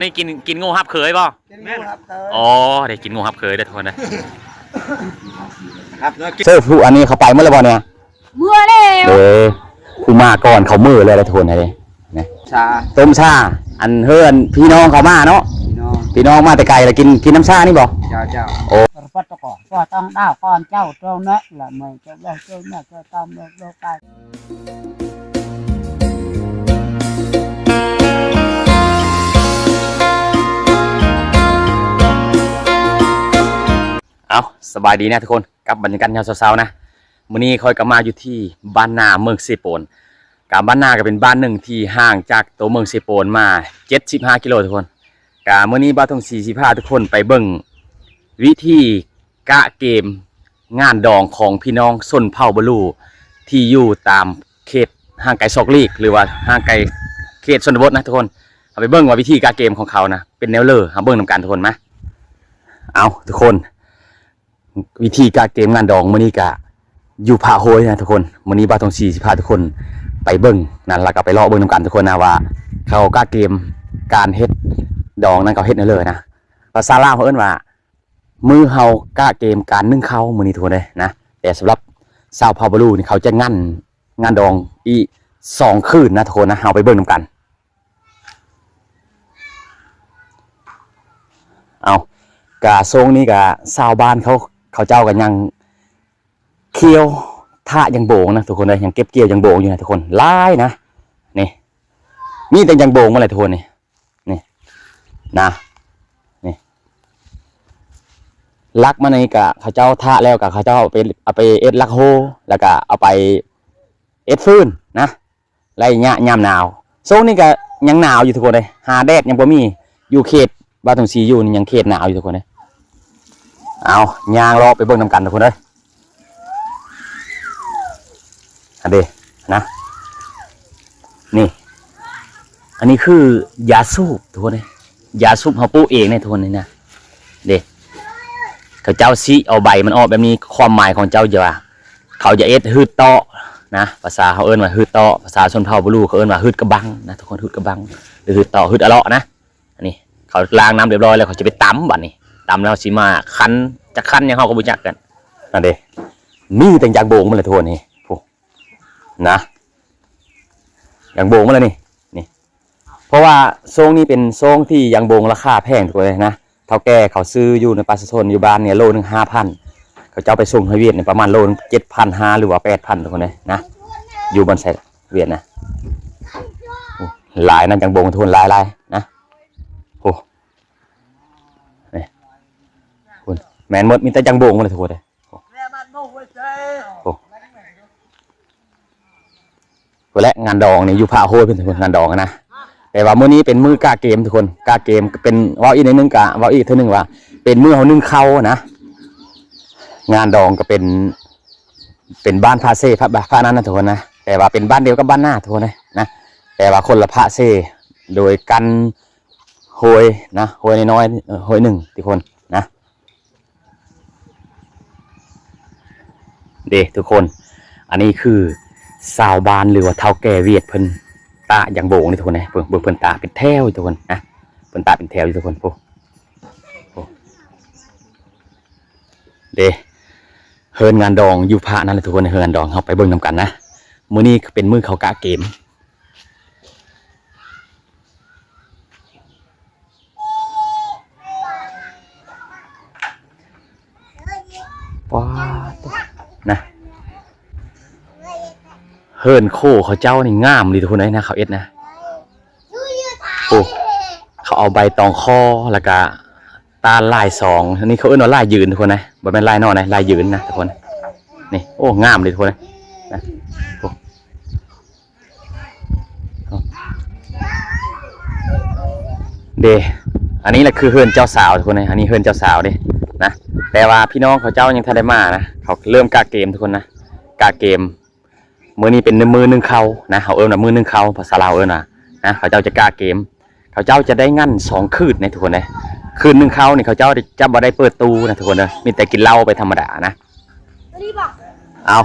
ນີ້ກິນ ກິນງູຮັບເຂີຍບໍ່? ກິນງູຮັບເຂີຍ. ອໍ ໄດ້ກິນງູຮັບເຂີຍເດີທຸກຄົນເດີ. ເຊີຜູ້ອັນນີ້ເຂົາໄປໝົດແລ້ວບໍ່ນີ້? ເມືອແລ້ວ. ເອີ ຜູ້ມາກ່ອນເຂົາເມືອແລ້ວເດີທຸກຄົນເດີ. ນະ ຊາ ຕົ້ມຊາ ອັນເຮືອນພີ່ນ້ອງເຂົາມາເນາະ. ພີ່ນ້ອງ ພີ່ນ້ອງມາແຕ່ໄກລະກິນ ກິນນຳຊານີ້ບໍ່? ເຈົ້າ ເຈົ້າ. ໂອ້ ປະປະຕະກອ ກໍຕ້ອງດາວກ່ອນເຈົ້າ ເຈົ້າແນະລະເມືອ ເຈົ້າແນະ ເຈົ້າແນະ ເຈົ້າຕາມແນະ ເຈົ້າໄປ. ເອົາ ສະບາຍດີນະທຸກຄົນ ກັບບັນຍາກາດຍາມເຊົ້າໆນະ. ມື້ນີ້ຂ້ອຍກໍມາຢູ່ທີ່ບ້ານນາເມືອງເຊໂປນ. ກະບ້ານນາກໍເປັນບ້ານໜຶ່ງທີ່ຫ່າງຈາກຕົວເມືອງເຊໂປນມາເຈັດສິບຫ້າກິໂລທຸກຄົນ. ກະມື້ນີ້ບ່າວທົງສີຊິພາທຸກຄົນໄປເບິ່ງວິທີກະເກມງານດອງຂອງພີ່ນ້ອງຊົນເຜົ່າບະລູ ທີ່ຢູ່ຕາມເຂດຫ່າງໄກສອກຫຼີກ ຫຼືວ່າຫ່າງໄກເຂດຊົນນະບົດນະທຸກຄົນ. ເຮົາໄປເບິ່ງວ່າວິທີກະເກມຂອງເຂົານະເປັນແນວເລີ ເຮົາເບິ່ງນຳກັນທຸກຄົນມາ. ເອົາ ທຸກຄົນ ວິທີກະເກມງານດອງມື້ນີ້ກະຢູ່ພະໂຮຍນະທຸກຄົນ. ມື້ນີ້ບ່າວທົງສີຊິພາທຸກຄົນໄປເບິ່ງນະ ແລ້ວກໍໄປເລາະເບິ່ງນຳກັນທຸກຄົນນະ ວ່າເຂົາກະເກມການເຮັດດອງນັ້ນ ເຂົາເຮັດແນວເລີນະ. ພາສາລາວເຂົາເອີ້ນວ່າ ມື້ເຮົາກະເກມການໜຶ້ງເຂົ້າມື້ນີ້ທຸກຄົນເດ້ນະ. ແຕ່ສຳລັບຊາວເຜົ່າບະລູນີ້ ເຂົາຈະງັ້ນງານດອງອີກສອງຄືນນະທຸກຄົນນະ. ເຮົາໄປເບິ່ງນຳກັນ. ເອົາ ກະຊ່ວງນີ້ກະຊາວບ້ານເຂົາ ເຂົາເຈົ້າກໍຍັງກ່ຽວທາກຢາງໂບງນະທຸກຄົນເອີຍ ຍັງເກັບກ່ຽວຢາງໂບງຢູ່ນະທຸກຄົນ ຫຼາຍນະ. ນີ້ ມີແຕ່ຢາງໂບງໝົດແຫຼະທຸກຄົນ ນີ້ ນີ້ນະ ນີ້ ຫຼັກມັນນີ້ກະເຂົາເຈົ້າທາກແລ້ວ ກະເຂົາເຈົ້າເອົາໄປ ເອົາໄປເຮັດຫຼັກໂຮ ແລ້ວກະເອົາໄປເຮັດຟືນນະ. ໄລຍະຍາມໜາວ ຊ່ວງນີ້ກໍຍັງໜາວຢູ່ທຸກຄົນເອີຍ ຫາແດດຍັງບໍ່ມີ. ຢູ່ເຂດບ້ານທົ່ງສີຢູ່ນີ້ຍັງເຂດໜາວຢູ່ທຸກຄົນເອີຍ. ເອົາ ຍ່າງເລາະໄປເບິ່ງນຳກັນທຸກຄົນເອີຍ. ອັນເດນະ ນີ້ ອັນນີ້ຄືຢາສູບທຸກຄົນເອີຍ ຢາສູບເຮົາປູກເອງເດ້ທຸກຄົນນີ້ນະ. ເດ້ ເຂົາເຈົ້າຊິເອົາໃບມັນອອກແບບນີ້ ຄວາມໝາຍຂອງເຈົ້າຈະວ່າ ເຂົາຈະເຮັດຫືດເຕາະນະ ພາສາເຮົາເອີ້ນວ່າຫືດເຕາະ ພາສາຊົນເຜົ່າບະລູເຂົາເອີ້ນວ່າຫືດກະບັງນະທຸກຄົນ ຫືດກະບັງ ຫຼືຫືດເຕາະ ຫືດອະເລາະນະ. ອັນນີ້ເຂົາລ້າງນ້ຳຮຽບຮ້ອຍແລ້ວ ເຂົາຈະໄປຕຳ ບາດນີ້ຕຳແລ້ວຊິມາຄັ້ນ ຈັກຄັ້ນຫຍັງເຮົາກໍບໍ່ຈັກກັນ. ນັ້ນເດ້ ມີແຕ່ຢາງໂບງໝົດແຫຼະທຸກຄົນ ນີ້ ພຸ້ນນະ ຢາງໂບງໝົດແລ້ວນີ້ ນີ້ ເພາະວ່າຊ່ວງນີ້ເປັນຊ່ວງທີ່ຢາງໂບງລາຄາແພງທຸກຄົນເອີຍນະ. ເຖົ້າແກ່ເຂົາຊື້ຢູ່ໃນປະຊາຊົນຢູ່ບ້ານນີ້ໂລໜຶ່ງຫ້າພັນ ເຂົາເຈົ້າໄປສົ່ງໃຫ້ຫວຽດນີ້ປະມານໂລໜຶ່ງເຈັດພັນຫ້າ ຫຼືວ່າແປດພັນທຸກຄົນເອີຍນະ. ຢູ່ບ່ອນໃສຫວຽດນະ ໂອ້ ຫຼາຍນະ ຢາງໂບງທຸກຄົນ ຫຼາຍໆນະ. ໂອ້ ນີ້ ພຸ້ນ ແມ່ນໝົດ ມີແຕ່ຢາງໂບງໝົດເລີຍທຸກຄົນເອີຍ. ໂອ້ ໂອ້ ພຸ້ນແຫຼະ ງານດອງນີ້ຢູ່ພະໂຮຍເພິ່ນ ງານດອງນະ. ແຕ່ວ່າມື້ນີ້ເປັນມື້ກະເກມທຸກຄົນ ກະເກມເປັນ ເວົ້າອີກໜ້ອຍໜຶ່ງ ກະເວົ້າອີກເທື່ອໜຶ່ງວ່າ ເປັນມື້ເຮົາໜຶ້ງເຂົ້ານະ. ງານດອງກໍເປັນ ເປັນບ້ານພະເຊ ພະ ພະນັ້ນນະທຸກຄົນນະ ແຕ່ວ່າເປັນບ້ານດຽວກັບບ້ານນາທຸກຄົນເອີຍນະ ແຕ່ວ່າຄົນລະພະເຊ ໂດຍກັນໂຮຍນະ ໂຮຍນ້ອຍໆ ເອີ ໂຮຍໜຶ່ງທຸກຄົນນະ. ເດ້ທຸກຄົນ ອັນນີ້ຄືຊາວບ້ານ ຫຼືວ່າເຖົ້າແກ່ຫວຽດເພິ່ນຕາກຢາງໂບງນີ້ທຸກຄົນເອີຍ. ເບິ່ງ ເບິ່ງເພິ່ນຕາກເປັນແຖວຢູ່ທຸກຄົນນະ ເພິ່ນຕາກເປັນແຖວຢູ່ທຸກຄົນ ໂອ້ ໂອ້ ເດ້ ເຮືອນງານດອງຢູ່ພະນັ້ນແຫຼະທຸກຄົນ ເຮືອນງານດອງ ເຮົາໄປເບິ່ງນຳກັນນະ. ມື້ນີ້ເປັນມື້ເຂົາກະເກມ ປາດ ນະ ເຮືອນໂຄເຂົາເຈົ້ານີ້ງາມດີທຸກຄົນເອີຍນະ ເຂົາເຮັດນະ. ໂອ້ ເຂົາເອົາໃບຕອງຄໍ ແລ້ວກະຕານລາຍສອງ ອັນນີ້ເຂົາເອີ້ນວ່າລາຍຢືນທຸກຄົນນະ ບໍ່ແມ່ນລາຍນອນນະ ລາຍຢືນນະທຸກຄົນ. ນີ້ ໂອ້ ງາມເດທຸກຄົນນະ ໂອ້ ເດ. ອັນນີ້ແຫຼະຄືເຮືອນເຈົ້າສາວທຸກຄົນເອີຍ ອັນນີ້ເຮືອນເຈົ້າສາວເດນະ. ແຕ່ວ່າພີ່ນ້ອງເຂົາເຈົ້າຍັງທັນໄດ້ມານະ ເຂົາເລີ່ມກະເກມທຸກຄົນນະ ກະເກມ. ມື້ນີ້ເປັນມື້ໜຶ້ງເຂົ້ານະ ເຮົາເອີ້ນວ່າມື້ໜຶ້ງເຂົ້າ ພາສາລາວເອີ້ນວ່ານະ ເຂົາເຈົ້າຈະກະເກມ ເຂົາເຈົ້າຈະໄດ້ງັ້ນສອງຄືນເດ້ທຸກຄົນເດ້. ຄືນໜຶ້ງເຂົ້ານີ້ເຂົາເຈົ້າຈະບໍ່ໄດ້ເປີດຕູ້ນະທຸກຄົນເດີ ມີແຕ່ກິນເຫຼົ້າໄປທຳມະດານະ. ເອົາ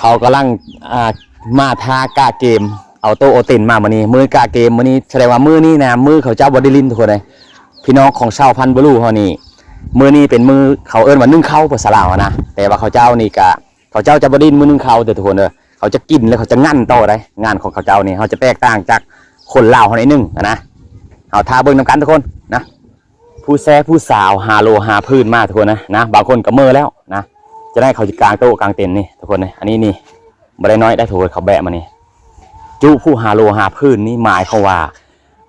ເຂົາກຳລັງ ອ່າ ມາຖ້າກະເກມ ເອົາໂຕະເອົາເຕັນມາມື້ນີ້ ມື້ກະເກມມື້ນີ້ ສະແດງວ່າມື້ນີ້ນະ ມື້ເຂົາເຈົ້າບໍ່ໄດ້ຫຼິ້ນທຸກຄົນເອີຍ. ພີ່ນ້ອງຂອງຊາວພັນບລູເຮົານີ້ ມື້ນີ້ເປັນມື້ເຂົາເອີ້ນວ່າໜຶ້ງເຂົ້າພາສາລາວຫັ້ນນະ ແຕ່ວ່າເຂົາເຈົ້ານີ້ກະ ເຂົາເຈົ້າຈະບໍ່ໄດ້ຫຼິ້ນມື້ໜຶ້ງເຂົ້າເດີທຸກຄົນເດີ ເຂົາຈະກິນແລ້ວເຂົາຈະງັ້ນຕໍ່ໄດ້. ງານຂອງເຂົາເຈົ້ານີ້ ເຮົາຈະແຕກຕ່າງຈາກຄົນລາວເຮົາໜ້ອຍໜຶ່ງຫັ້ນນະ. ເຮົາຖ້າເບິ່ງນຳກັນທຸກຄົນນະ. ຜູ້ແຊຜູ້ສາວຫາໂຫຼຫາພື້ນມາທຸກຄົນນະ ນະ ບາງຄົນກໍເມີແລ້ວນະ. ຈະໄດ້ເຂົາຊິກາງໂຕະກາງເຕັນນີ້ທຸກຄົນເອີຍ ອັນນີ້ນີ້ບໍ່ໄດ້ນ້ອຍໄດ໋ທຸກຄົນ ເຂົາແບະມານີ້ ຈຸຜູ້ຫາໂຫຼຫາພື້ນນີ້ ໝາຍຄວາມວ່າ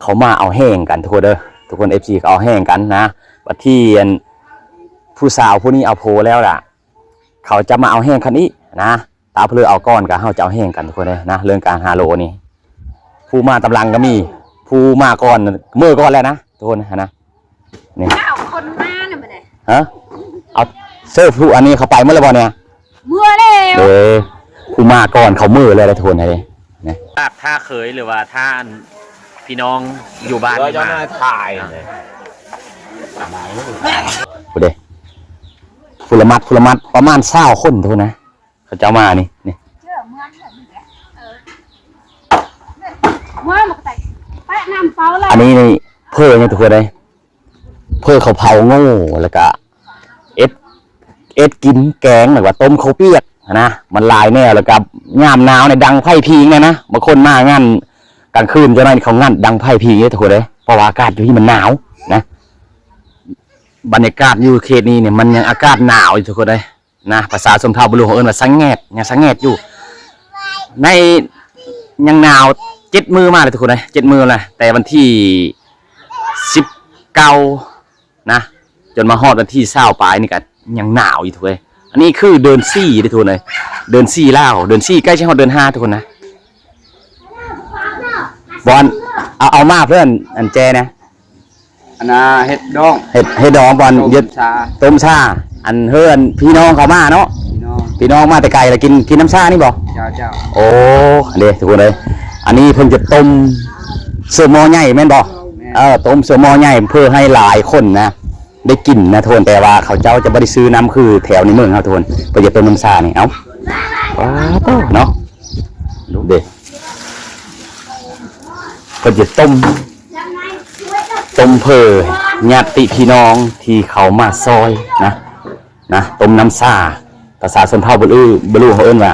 ເຂົາມາເອົາແຮງກັນທຸກຄົນເດີ. ທຸກຄົນ ເອັຟຊີ ກໍເອົາແຮງກັນນະ. ບັດທີ່ອັນ ຜູ້ສາວຜູ້ນີ້ເອົາຜົວແລ້ວລະ ເຂົາຈະມາເອົາແຮງກັນອີກນະ. ຖ້າຜູ້ເລີເອົາກ່ອນກໍເຮົາຈະເອົາແຮງກັນທຸກຄົນເອີຍນະ. ເລື່ອງການຫາໂຫຼນີ້ ຜູ້ມາຕາມຫຼັງກໍມີ ຜູ້ມາກ່ອນເມີກ່ອນແລ້ວນະທຸກຄົນຫັ້ນນະ. ນີ້ ເຈົ້າຄົນມານະ ມື້ນີ້ ຮະ ເອົາເຊີບຜູ້ອັນນີ້ເຂົາໄປໝົດແລ້ວບໍ່ນີ້? ເມືອແລ້ວ ເອີ ຜູ້ມາກ່ອນເຂົາເມີແລ້ວທຸກຄົນເອີຍ. ນີ້ ຖ້າ ຖ້າເຄີຍ ຫຼືວ່າຖ້າອັນ ພີ່ນ້ອງຢູ່ບ້ານນີ້ມາ ເອີ ເຈົ້ານາຍຖ່າຍ ອ່າ ນີ້ ຜູ້ໃດ ຜູ້ລະມັດ ຜູ້ລະມັດ ປະມານຊາວຄົນພຸ້ນນະ ເຂົາເຈົ້າມານີ້ ນີ້ ເອີ ເມືອນເຂົານີ້ແຫຼະ ເອີ ເມືອນມັນກໍໄປ ແປະນ້ຳເປົາແລ້ວ ອັນນີ້ນີ້ເພີນີ້ທຸກຄົນເອີຍ ເພີເຂົາເຜົາໂງ່ ແລ້ວກະເຮັດ ເຮັດກິນແກງ ແລ້ວກະຕົ້ມເຂົ້າປຽກຫັ້ນນະ ມັນຫຼາຍແນວ ແລ້ວກະຍາມໜາວນີ້ດັງໄຟພິງແດ່ນະ ບາງຄົນມາງານກາງຄືນຈັກໜ້ອຍເຂົາງັດດັງໄຟພິງເດ້ທຸກຄົນເອີຍ ເພາະວ່າອາກາດຢູ່ທີ່ມັນໜາວນະ ບັນຍາກາດຢູ່ເຂດນີ້ນີ້ມັນຍັງອາກາດໜາວຢູ່ທຸກຄົນເອີຍ. ນະ ພາສາຊົນເຜົ່າບະລຸເຮົາເອີ້ນວ່າສັງແງດ ຍັງສັງແງດຢູ່ ໃນ ຍັງໜາວເຈັດມື້ມາແລ້ວທຸກຄົນເອີຍ ເຈັດມື້ແລ້ວ ແຕ່ວັນທີສິບເກົ້ານະ ຈົນມາຮອດວັນທີຊາວປາຍນີ້ກະຍັງໜາວຢູ່ທຸກຄົນເອີຍ. ອັນນີ້ຄືເດືອນສີ່ເດ້ທຸກຄົນເອີຍ ເດືອນສີ່ລາວ ເດືອນສີ່ໃກ້ຊິຮອດເດືອນຫ້າທຸກຄົນນະ. ບອນ ເອົາ ເອົາມາເພື່ອນ ອັນແຈນະ ອັນນ່າ ເຮັດດອງ ເຮັດ ເຮັດດອງບອນ ຕົ້ມຊາ ຕົ້ມຊາ ອັນເຮືອນພີ່ນ້ອງເຂົາມາເນາະ ພີ່ນ້ອງ ພີ່ນ້ອງມາແຕ່ໄກລະກິນ ກິນນຳຊານີ້ບໍ່? ເຈົ້າ ເຈົ້າ ໂອ້ ເດ້ທຸກຄົນເອີຍ ອັນນີ້ເພິ່ນຈະຕົ້ມເສື້ອໝໍ້ໃຫຍ່ແມ່ນບໍ່? ແມ່ນ ເອີ ຕົ້ມເສື້ອໝໍ້ໃຫຍ່ເພື່ອໃຫ້ຫຼາຍຄົນນະ ໄດ້ກິນນະທຸກຄົນ ແຕ່ວ່າເຂົາເຈົ້າຈະບໍ່ໄດ້ຊື້ນຳຄືແຖວໃນເມືອງເຮົາທຸກຄົນ ເພິ່ນຈະຕົ້ມນຳຊານີ້ ເອົ້າ ປາໂຕເນາະ ເດ້ ເພິ່ນຈະຕົ້ມ ຕົ້ມເພື່ອຍາດຕິພີ່ນ້ອງທີ່ເຂົາມາຊ່ອຍນະ ນະ ຕົ້ມນ້ຳຊາ ພາສາຊົນເຜົ່າບະລຸ ບະລຸເຮົາເອີ້ນວ່າ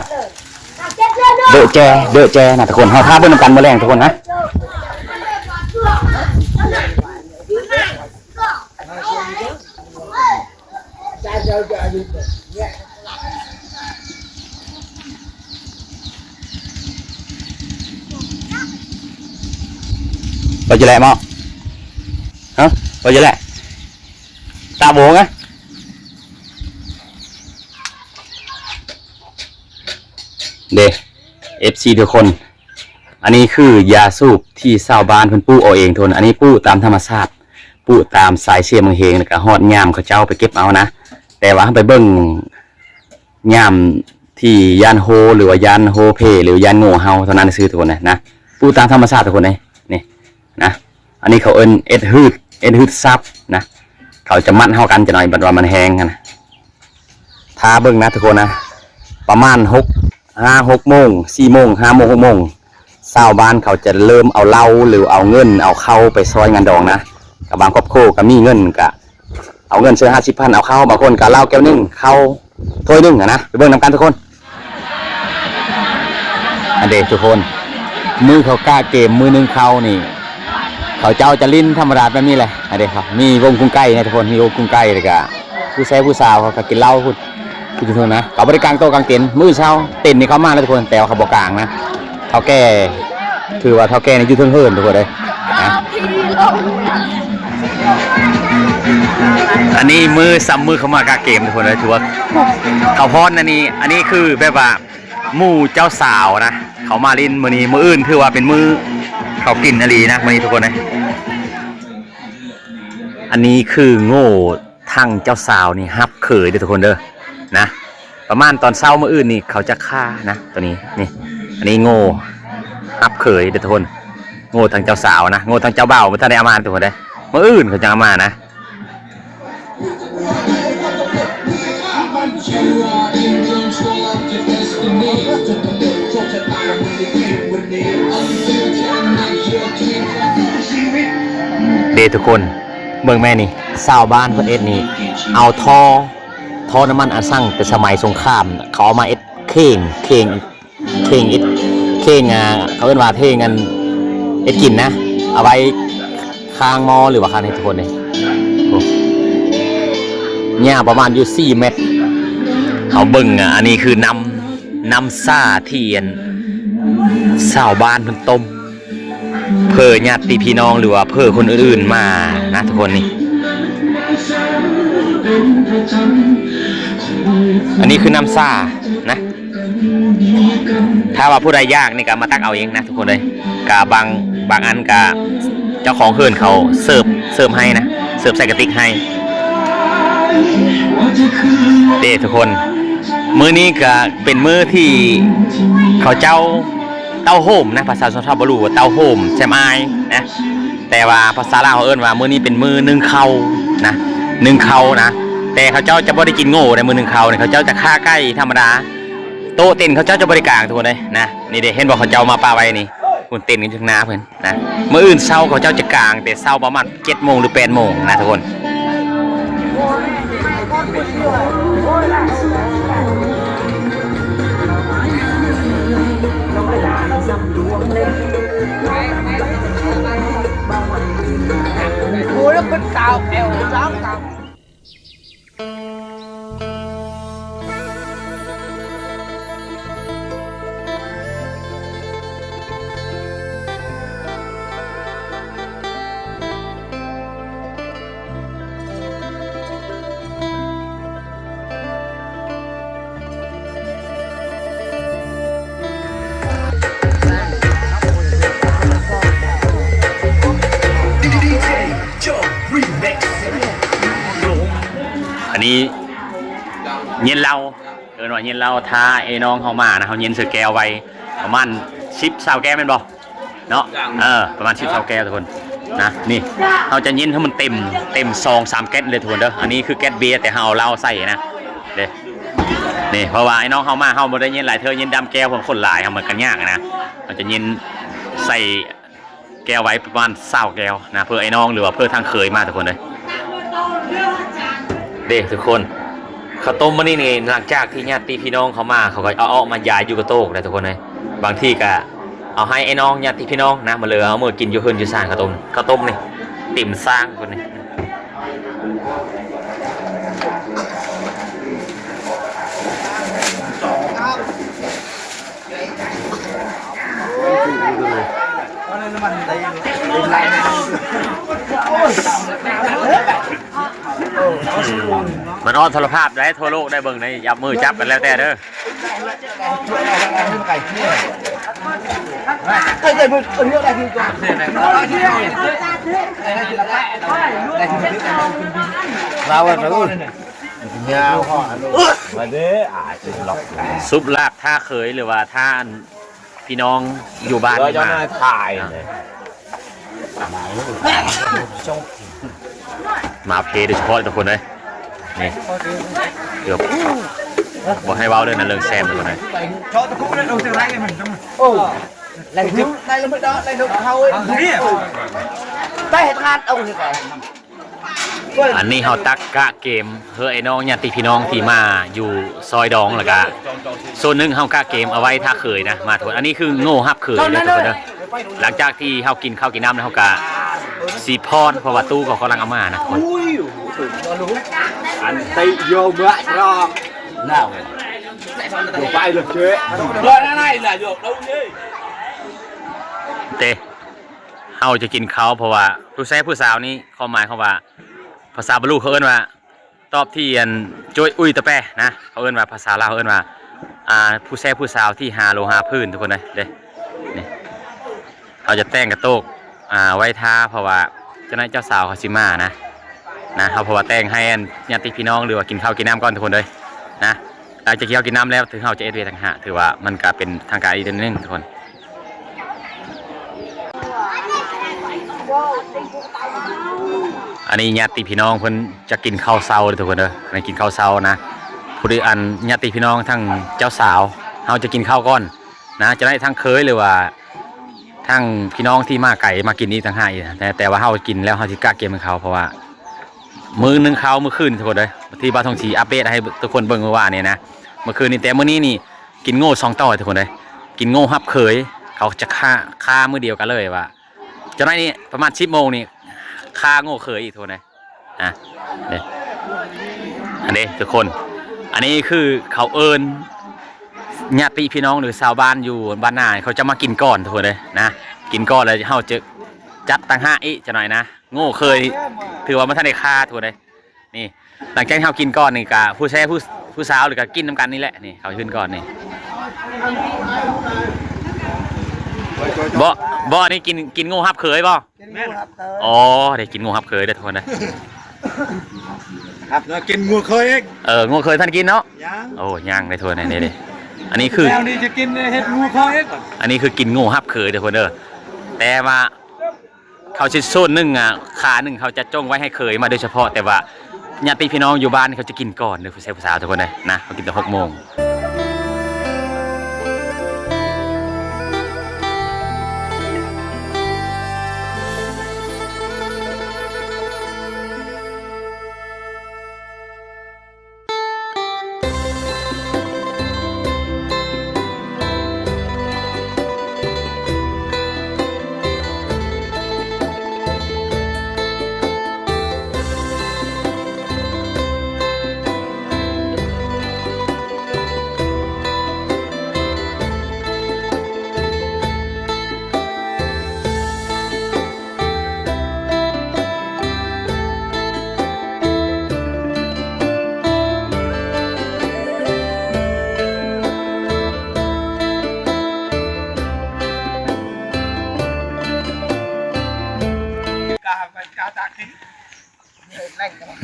ເດີະແຈ ເດີະແຈນະທຸກຄົນ ເຮົາຖ້າເບິ່ງນຳກັນມື້ແລງທຸກຄົນນະ. ບໍ່ຈະແລະໝໍ້ ຮະ ບໍ່ຈະແລະ ຕາໂບງອະ ເດ້ ເອັຟຊີ ທຸກຄົນ ອັນນີ້ຄືຢາສູບທີ່ຊາວບ້ານເພິ່ນປູກເອົາເອງທຸກຄົນ ອັນນີ້ປູກຕາມທຳມະຊາດ ປູກຕາມສາຍເຊຍເມືອງເຮງ ແລ້ວກະຮອດຍາມເຂົາເຈົ້າໄປເກັບເອົານະ ແຕ່ວ່າເຮົາໄປເບິ່ງຍາມທີ່ຢ້ານໂຮ ຫຼືວ່າຢ້ານໂຮເພ ຫຼືວ່າຢ້ານໂງ່ເຫົ່າເທົ່ານັ້ນຊື່ທຸກຄົນນະ ປູກຕາມທຳມະຊາດທຸກຄົນເອີຍ ນີ້ນະ ອັນນີ້ເຂົາເອີ້ນເອັດຮືດ ເອັດຮືດສັບນະ ເຂົາຈະມັດເຮົາກັນຈັກໜ້ອຍ ບັດວ່າມັນແຫ້ງຫັ້ນນະ ຖ້າເບິ່ງນະທຸກຄົນນະ ປະມານຫົກ ຫ້າຫົກໂມງ ສີ່ໂມງ ຫ້າໂມງ ຫົກໂມງ ຊາວບ້ານເຂົາຈະເລີ່ມເອົາເຫຼົ້າ ຫຼືເອົາເງິນ ເອົາເຂົ້າໄປຊ່ອຍງານດອງນະ ກະບາງຄອບຄົວກະມີເງິນກະເອົາເງິນເຊື່ອຫ້າສິບພັນ ເອົາເຂົ້າ ບາງຄົນກະເຫຼົ້າແກ້ວໜຶ່ງ ເຂົ້າຖ້ວຍໜຶ່ງຫັ້ນນະ ໄປເບິ່ງນຳກັນທຸກຄົນ. ອັນເດທຸກຄົນ ມື້ເຂົາກະເກມ ມື້ໜຶ້ງເຂົ້ານີ້ ເຂົາເຈົ້າຈະຫຼິ້ນທຳມະດາແບບນີ້ແຫຼະ ອັນເດ ມີວົງກຸງໄກ່ນະທຸກຄົນ ມີວົງກຸງໄກ່ ແລ້ວກະຜູ້ແຊຜູ້ສາວເຂົາກະກິນເຫຼົ້າພຸ້ນ ຢູ່ເທິງນະ ເຂົາບໍ່ໄດ້ກາງໂຕະກາງເຕັນ ມື້ເຊົ້າເຕັນນີ້ເຂົາມາແລ້ວທຸກຄົນ ແຕ່ວ່າເຂົາບໍ່ກາງນະ ເຖົ້າແກ່ ຖືວ່າເຖົ້າແກ່ນີ້ຢູ່ເທິງເຫີນທຸກຄົນເອີຍນະ. ອັນນີ້ມື້ຊ້ຳມື້ເຂົາມາກະເກມທຸກຄົນເອີຍ ຖືວ່າເຂົາພ້ອມນະນີ້ ອັນນີ້ຄືແບບວ່າ ໝູ່ເຈົ້າສາວນະ ເຂົາມາຫຼິ້ນມື້ນີ້ ມື້ອື່ນຖືວ່າເປັນມື້ເຂົາກິນອີ່ຫຼີນະ ມື້ນີ້ທຸກຄົນເອີຍ. ອັນນີ້ຄືໂງ່ທາງເຈົ້າສາວນີ້ຮັບເຂີຍເດີທຸກຄົນເດີນະ ປະມານຕອນເຊົ້າມື້ອື່ນນີ້ເຂົາຈະຂ້ານະ ໂຕນີ້ນີ້ ອັນນີ້ໂງ່ຮັບເຂີຍເດີທຸກຄົນ ໂງ່ທາງເຈົ້າສາວນະ ໂງ່ທາງເຈົ້າບ່າວບໍ່ທັນໄດ້ເອົາມາທຸກຄົນເດີ ມື້ອື່ນເຂົາຈະເອົາມານະ. ເດ້ທຸກຄົນ ເບິ່ງແມ່ນີ້ ຊາວບ້ານເພິ່ນເຮັດນີ້ ເອົາທໍ່ ທໍ່ນ້ຳມັນອັນສັງແຕ່ສະໄໝສົງຄາມ ເຂົາເອົາມາເຮັດເຂ່ງ ເຂ່ງ ເຂ່ງເຮັດ ເຂ່ງ ອ່າ ເຂົາເອີ້ນວ່າເຂ່ງອັນເຮັດກິນນະ ເອົາໄວ້ ຄາງໝໍ້ ຫຼືວ່າຄາງເຮັດ ທຸກຄົນເດ້ ໂອ້ ຍາວປະມານຢູ່ສີ່ແມັດ. ເຮົາເບິ່ງ ອ່າ ອັນນີ້ຄືນ້ຳ ນ້ຳຊາທີ່ ອັນ ຊາວບ້ານເພິ່ນຕົ້ມ ເພື່ອຍາດຕິພີ່ນ້ອງ ຫຼືວ່າເພື່ອຄົນອື່ນໆມານະ ທຸກຄົນນີ້ ອັນນີ້ຄືນ້ຳຊານະ. ຖ້າວ່າຜູ້ໃດຢາກນີ້ກໍມາຕັກເອົາເອງນະທຸກຄົນເອີຍ. ກະບາງ ບາງອັນກະເຈົ້າຂອງເຮືອນເຂົາເສີບ ເສີບໃຫ້ນະ ເສີບໃສ່ກະຕິກໃຫ້ເດ້ທຸກຄົນ. ມື້ນີ້ກະເປັນມື້ທີ່ເຂົາເຈົ້າເຕົ້າໂຮມນະ ພາສາຊົນເຜົ່າບາລູວ່າເຕົ້າໂຮມແຊມອາຍນະ. ແຕ່ວ່າພາສາລາວເຮົາເອີ້ນວ່າມື້ນີ້ເປັນມື້ໜຶ້ງເຂົ້ານະ ໜຶ້ງເຂົ້ານະ. ແຕ່ເຂົາເຈົ້າຈະບໍ່ໄດ້ກິນໂງ່ໃນມື້ໜຶ້ງເຂົ້ານີ້ ເຂົາເຈົ້າຈະຂ້າໄກ່ທຳມະດາ. ໂຕະເຕັນເຂົາເຈົ້າຈະບໍ່ໄດ້ກາງທຸກຄົນເດ້ນະ. ນີ້ເດ້ ເຫັນບໍ່ ເຂົາເຈົ້າມາປະໄວ້ນີ້ ພຸ້ນເຕັນກັນຢູ່ຂ້າງໜ້າເພິ່ນນະ. ມື້ອື່ນເຊົ້າເຂົາເຈົ້າຈະກາງແຕ່ເຊົ້າປະມານເຈັດໂມງ ຫຼື ແປດໂມງນະທຸກຄົນ. ໂອ້ຍ ເພິ່ນກາວແອວສາມກາວ. ອັນນີ້ເຢັນເຫຼົ້າ ເອີ້ນວ່າເຢັນເຫຼົ້າ. ຖ້າໄອ້ນ້ອງເຮົາມານະ ເຮົາເຢັນໃສ່ແກ້ວໄວ້ປະມານສິບ ຊາວແກ້ວແມ່ນບໍ່ເນາະ? ເອີ ປະມານສິບ ຊາວແກ້ວທຸກຄົນນະ. ນີ້ເຮົາຈະເຢັນໃຫ້ມັນເຕັມ ເຕັມສອງສາມແກັດເລີຍທຸກຄົນເດີ. ອັນນີ້ຄືແກັດເບຍ ແຕ່ເຮົາເອົາເຫຼົ້າໃສ່ນະເດ້. ນີ້ ເພາະວ່າໄອ້ນ້ອງເຮົາມາ ເຮົາບໍ່ໄດ້ເຢັນຫຼາຍເທື່ອ ເຢັນດຳແກ້ວ ເພາະຄົນຫຼາຍ ເຮົາມັນກໍຍາກນະ. ເຮົາຈະເຢັນໃສ່ ແກ້ວໄວ້ປະມານຊາວແກ້ວນະ ເພື່ອໄອ້ນ້ອງ ຫຼືວ່າເພື່ອທາງເຂີຍມາທຸກຄົນເອີຍ. ເດ້ທຸກຄົນ ເຂົ້າຕົ້ມມື້ນີ້ນີ້ ຫຼັງຈາກທີ່ຍາດຕິພີ່ນ້ອງເຂົາມາ ເຂົາກໍເອົາອອກມາຢາຍຢູ່ກະໂຕກໄດ້ທຸກຄົນເອີຍ. ບາງທີກໍເອົາໃຫ້ໄອ້ນ້ອງຍາດຕິພີ່ນ້ອງນະ ມາເລີເອົາເມືອກິນຢູ່ເຮືອນຢູ່ຊານ. ເຂົ້າຕົ້ມ ເຂົ້າຕົ້ມນີ້ເຕັມຊາງຄົນນີ້. ມັນອອກໂທລະພາບໄດ້ ທົ່ວໂລກໄດ້ເບິ່ງໄດ້ ຈັບມືຈັບກັນແລ້ວແຕ່ເດີ. ລາວວ່າ ຍາວ ມາເດີ ອາ ສຸບລັບ ຖ້າເຄີຍ ຫຼືວ່າຖ້າອັນ ພີ່ນ້ອງຢູ່ບ້ານນີ້ມາ ຖ່າຍ ອ່າ ມາເພໂດຍສະເພາະທຸກຄົນເອີຍ. ນີ້ ເກືອບ ບໍ່ໃຫ້ເວົ້າເລື່ອງນັ້ນເລື່ອງແຊມທຸກຄົນເອີຍ. ໂອ້ ໄດ້ລະມື້ດອກ ໄດ້ເຂົາ ໄດ້ເຮັດງານເອົາ. ອັນນີ້ເຮົາຕັກກະເກມເພື່ອໄອ້ນ້ອງຍາດຕິພີ່ນ້ອງທີ່ມາຢູ່ຊອຍດອງ ແລ້ວກະສ່ວນໜຶ່ງເຮົາກະເກມເອົາໄວ້ຖ້າເຂີຍນະ ມາທຸກຄົນ. ອັນນີ້ຄືໂງ່ຮັບເຂີຍເດີທຸກຄົນເດີ. ຫຼັງຈາກທີ່ເຮົາກິນເຂົ້າກິນນ້ຳແລ້ວ ເຮົາກະຊິຟ້ອນ ເພາະວ່າຕູ້ເຂົາກຳລັງເອົາມານະທຸກຄົນ. ອັນຕິໂຍມະຕຣອກ ນາວ ໂຍໄປເລີຍເຈ ເດີນໃນລະໂຍ ເຕ ເຮົາຈະກິນເຂົ້າ ເພາະວ່າຜູ້ຊາຍຜູ້ສາວນີ້ ຄວາມໝາຍຄຳວ່າ ພາສາບາລູເຂົາເອີ້ນວ່າ ຕອບທີ່ອັນໂຈຍອຸຍຕະແປນະ ເຂົາເອີ້ນວ່າ ພາສາລາວເຂົາເອີ້ນວ່າ ອ່າ ຜູ້ແຊຜູ້ສາວທີ່ຫາໂລຫາພື້ນ ທຸກຄົນເອີຍ. ເດ້ ນີ້ ເຮົາຈະແຕ່ງກະໂຕກ ອ່າ ໄວ້ຖ້າ ເພາະວ່າຈັ່ງໃດເຈົ້າສາວເຂົາຊິມານະ ນະ. ເຮົາເພາະວ່າແຕ່ງໃຫ້ອັນຍາດຕິພີ່ນ້ອງ ຫຼືວ່າກິນເຂົ້າກິນນ້ຳກ່ອນ ທຸກຄົນເອີຍ ນະ. ຫຼັງຈາກກິນເຂົ້າກິນນ້ຳແລ້ວ ເຮົາຈະເຮັດວຽກຕ່າງຫາກ ຖືວ່າມັນກະເປັນທາງການອີກເທື່ອໜຶ່ງ ທຸກຄົນ. ອັນນີ້ຍາດຕິພີ່ນ້ອງເພິ່ນຈະກິນເຂົ້າເຊົ້າເດີທຸກຄົນເດີ. ອັນນີ້ກິນເຂົ້າເຊົ້ານະ ຜູ້ໃດ ອັນຍາດຕິພີ່ນ້ອງທາງເຈົ້າສາວ ເຮົາຈະກິນເຂົ້າກ່ອນນະ ຈະໄດ້ທາງເຄີຍ ຫຼືວ່າທ ທັງພີ່ນ້ອງທີ່ມາໄກມາກິນອີກຕ່າງຫາກອີກນະ ແຕ່ ແຕ່ວ່າເຮົາກິນແລ້ວເຮົາຊິກະກຽມໃຫ້ເຂົາ ເພາະວ່າມື້ໜຶ່ງເຂົາ ມື້ຄືນທຸກຄົນເອີຍ ທີ່ບ່າວທອງສີອັບເດດໃຫ້ທຸກຄົນເບິ່ງມື້ວານນີ້ນະ ມື້ຄືນນີ້ ແຕ່ມື້ນີ້ນີ້ກິນໂງ່ສອງຕໍ່ທຸກຄົນເອີຍ ກິນໂງ່ຮັບເຂີຍ ເຂົາຈະຄາ ຄາມື້ດຽວກັນເລີຍວ່າ ຈັກໜ້ອຍນີ້ປະມານສິບໂມງນີ້ ຄາໂງ່ເຂີຍອີກທຸກຄົນເອີຍ ອ່ະ ນີ້ ອັນນີ້ທຸກຄົນ ອັນນີ້ຄືເຂົາເອີ້ນຍາດຕິພີ່ນ້ອງ ຫຼື ຊາວບ້ານຢູ່ບ້ານນາ ເຂົາຈະມາກິນກ່ອນທຸກຄົນເອີຍນະ ກິນກ່ອນແລ້ວເຮົາຈະຈັດຕ່າງຫາກອີກຈັກໜ້ອຍນະ ໂງ່ເຂີຍ ຖືວ່າບໍ່ທັນໄດ້ຄາທຸກຄົນເອີຍ ນີ້ ຫຼັງຈາກເຮົາກິນກ່ອນນີ້ກະ ຜູ້ແຊຜູ້ ຜູ້ສາວນີ້ກະກິນນຳກັນນີ້ແຫຼະ ນີ້ເຂົາຂຶ້ນກ່ອນນີ້ ບໍ່ ບໍ່ ອັນນີ້ກິນ ກິນໂງ່ຮັບເຂີຍບໍ່? ກິນໂງ່ຮັບເຂີຍ ອໍ ໄດ້ກິນໂງ່ຮັບເຂີຍເດີທຸກຄົນເດີ ຮັບ ແລ້ວກິນໂງ່ເຂີຍອີກ ເອີ ໂງ່ເຂີຍທັນກິນເນາະ ຍັງ ໂອ້ ຍັງເດີທຸກຄົນເດີ ນີ້ ນີ້ ອັນນີ້ຄື ແລ້ວນີ້ຈະກິນເຮັດໂງ່ເຂີຍອີກ ອັນນີ້ຄືກິນໂງ່ຮັບເຂີຍເດີທຸກຄົນເດີ ແຕ່ວ່າ ເຂົາຊິໂຊນໜຶ່ງອະ ຂາໜຶ່ງເຂົາຈະຈົ່ງໄວ້ໃຫ້ເຂີຍມາໂດຍສະເພາະ ແຕ່ວ່າຍາດຕິພີ່ນ້ອງຢູ່ບ້ານເຂົາຈະກິນກ່ອນເດີ ຜູ້ຊາຍຜູ້ສາວທຸກຄົນເດີນະ ເຂົາກິນແຕ່ຫົກໂມງ.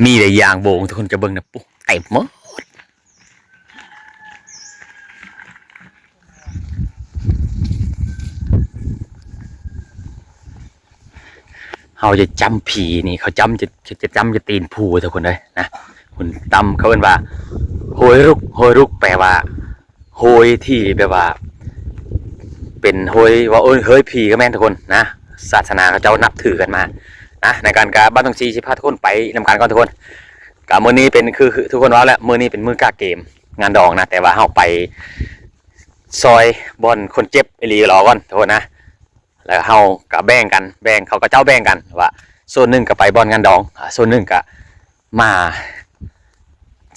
ມີແຕ່ຢາງໂບງ ທຸກຄົນຈະເບິ່ງນະ ປຸ ເຕັມໝົດ. ເຮົາຈະຈຳຜີນີ້ ເຂົາຈຳຈະ ຈະ ຈະຈຳຈະຕີນຜູທຸກຄົນເອີຍນະ ເພິ່ນຕຳ ເຂົາເອີ້ນວ່າໂຮຍລຸກ ໂຮຍລຸກ ແປວ່າໂຮຍທີ່ແບບວ່າເປັນໂຮຍ ເວົ້າເອີ້ນເຮີຍຜີກໍແມ່ນທຸກຄົນນະ ສາສະໜາເຂົາເຈົ້ານັບຖືກັນມານະ ໃນການກະ ບ້ານຕົງຊີຊິພາທຸກຄົນໄປນຳກັນກ່ອນທຸກຄົນ. ກະມື້ນີ້ເປັນ ຄື ຄືທຸກຄົນເວົ້າແຫຼະ ມື້ນີ້ເປັນມື້ກະເກມງານດອງນະ ແຕ່ວ່າເຮົາໄປ ຊອຍບ່ອນຄົນເຈັບອີ່ຫຼີລໍກ່ອນທຸກຄົນນະ ແລ້ວເຮົາກະແບ່ງກັນ ແບ່ງ ເຂົາ ເຂົາເຈົ້າແບ່ງກັນວ່າ ໂຊນໜຶ່ງກະໄປບ່ອນງານດອງ ອາ ໂຊນໜຶ່ງກະມາ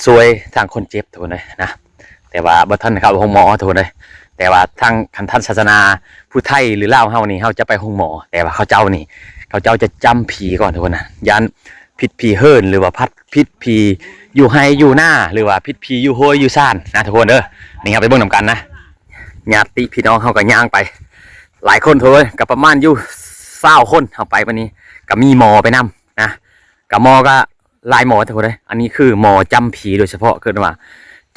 ຊ່ວຍທາງຄົນເຈັບທຸກຄົນເອີຍນະ ແຕ່ວ່າບໍ່ທັນເຂົ້າໂຮງໝໍທຸກຄົນເອີຍ ແຕ່ວ່າທາງ ຄັນທ່ານສາສະໜາຜູ້ໄທ ຫຼື ລາວເຮົານີ້ ເຮົາຈະໄປໂຮງໝໍ ແຕ່ວ່າເຂົາເຈົ້ານີ້ ເຂົາເຈົ້າຈະຈຳຜີກ່ອນທຸກຄົນນະ ຢ້ານຜິດຜີເຫີນ ຫຼືວ່າພັດ ຜິດຜີຢູ່ໄຮ່ຢູ່ນາ ຫຼືວ່າຜິດຜີຢູ່ໂຮຍຢູ່ຊານນະທຸກຄົນເດີ ນີ້ເຮົາໄປເບິ່ງນຳກັນນະ ຍາດຕິພີ່ນ້ອງເຮົາກໍຍ່າງໄປຫຼາຍຄົນທຸກຄົນ ກໍປະມານຢູ່ຊາວຄົນ ເຮົາໄປບັດນີ້ກໍມີໝໍໄປນຳນະ ກໍໝໍກໍຫຼາຍໝໍທຸກຄົນເດີ ອັນນີ້ຄືໝໍຈຳຜີໂດຍສະເພາະ ເອີ້ນວ່າ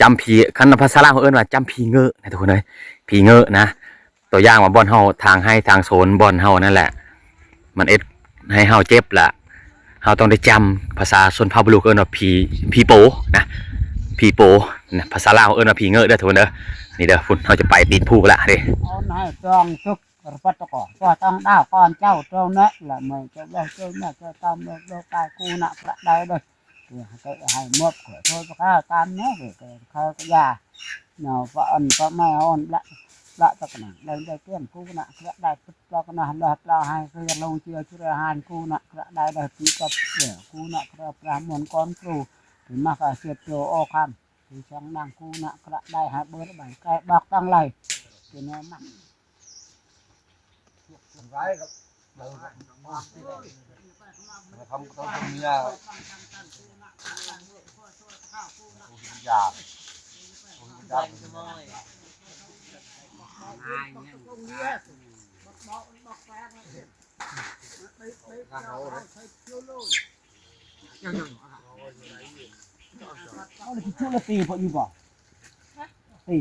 ຈຳຜີ ຄັນພາສາລາວເຮົາເອີ້ນວ່າຈຳຜີເງີນະທຸກຄົນເດີ ຜີເງີນະ ຕົວຢ່າງວ່າບ່ອນເຮົາທາງໄຮ່ທາງໂຊນ ບ່ອນເຮົານັ້ນແຫຼະ ມັນເຮັດໃຫ້ເຮົາເຈັບລະ ເຮົາຕ້ອງໄດ້ຈຳ ພາສາຊົນເຜົ່າບຸລຸເອີ້ນວ່າຜີ ຜີໂປນະ ຜີໂປນະ ພາສາລາວເອີ້ນວ່າຜີເງີເດີທຸກຄົນເດີ ນີ້ເດີ ພຸ້ນ ເຮົາຈະໄປຕີນພູລະເດ້ ອອນໃຫ້ຕ້ອງສຸກ ກະປະຕະກອນ ກໍຕ້ອງດາວກ່ອນເຈົ້າເຈົ້າເນາະ ລະເມື່ອເຈົ້າເວົ້າເຈົ້າເນາະ ເຈົ້າຕາມໂລກໂລກກາຍ ຄູນະກະໄດ້ເດີ ເພື່ອໃຫ້ເກີດໃຫ້ໝົດ ຂໍໂທດພະເຈົ້າຕາມເນາະ ເກີດເຂົາກະຢ່າ ເນາະ ປະອັນປະແມ່ອ່ອນລະ ລະຕະກະໜັງ ໄດ້ໄດ້ເຕືອນ ຄູນະກະໄດ້ປຶດລະກະນະ ລະປະໃຫ້ເກີດລົງເຈື່ອຈຸລະຫານ ຄູນະກະໄດ້ໄດ້ປີກັບເກືອ ຄູນະກະໄດ້ປະມວນກອນຄູ ທີ່ມາກະເສບໂຕໂອຄຳ ທີ່ສັງນັງ ຄູນະກະໄດ້ໃຫ້ເບີດໃບແກະບອກຕັ້ງໄລ ທີ່ແນວມັນ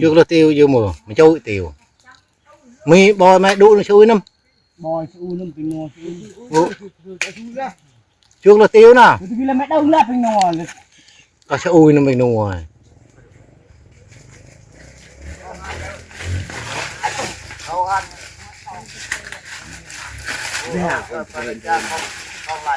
Chuk la tiu yu mo, ma chau tiu. Mi boy mai du na chui nam. Boy chui nam pi ngo chui. Chuk la tiu na. Ka chui nam pi ngo. ເຂົາອັນ ເຂົາ ແມ່ນ ເອີ ເພິ່ນເປັນ ເພິ່ນເປັນ ເຂົາ ເຂົາໄລ່